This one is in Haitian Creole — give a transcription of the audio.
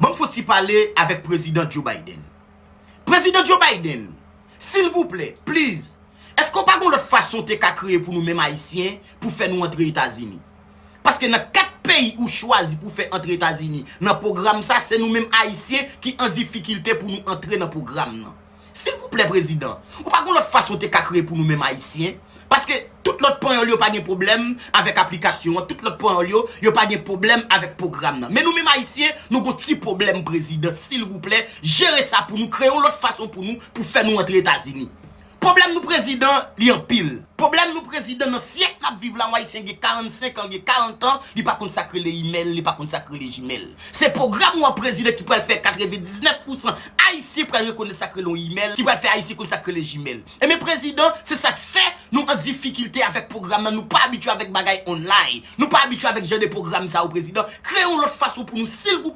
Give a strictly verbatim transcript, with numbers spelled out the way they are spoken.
Ban m fè yon ti pale avèk Prezidan Joe Biden. Prezidan Joe Biden, silvouplè, please, èske w pa gen yon lòt fason w te ka kreye pou nou menm Ayisyen pou fè nou antre Etazini? Paske nan kat peyi ou chwazi pou fè antre Etazini nan pwogram sa, se nou menm Ayisyen ki an difikilte pou nou antre nan pwogram nan. Silvouplè, Prezidan, ou pa gen yon lòt fason w te ka kreye pou nou menm Ayisyen? Paske tout lòt panyòl yo pa gen pwoblèm avèk aplikasyon an, tout lòt panyòl yo, yo pa gen pwoblèm avèk pwogram nan. Men nou menm Ayisyen, nou gon ti pwoblèm, Prezidan. Silvouplè, jere sa pou nou, kreye yon lòt fason pou nou, pou fè nou antre Etazini. Pwoblèm nou, Prezidan, li anpil. Pwoblèm nou, Prezidan, nan syèk n ap viv la, yon Ayisyen gen karannsenk an, gen karant an, li pa konn sa k rele imèl, li pa konn sa k rele Gmail. Se pwogram ou an, Prezidan, ki pral fè katrevendiznèf pousan Ayisyen pral rekonèt sa k rele yon imèl, ki pral fè Ayisyen konn sa k rele Gmail. Ebyen, Prezidan, se sa k fè nou an difikilte avèk pwogram nan, nou pa abitye avèk bagay online, nou pa abitye avèk jan de pwogram sa yo, Prezidan. Kreye yon lòt fason pou nou, silvouplè.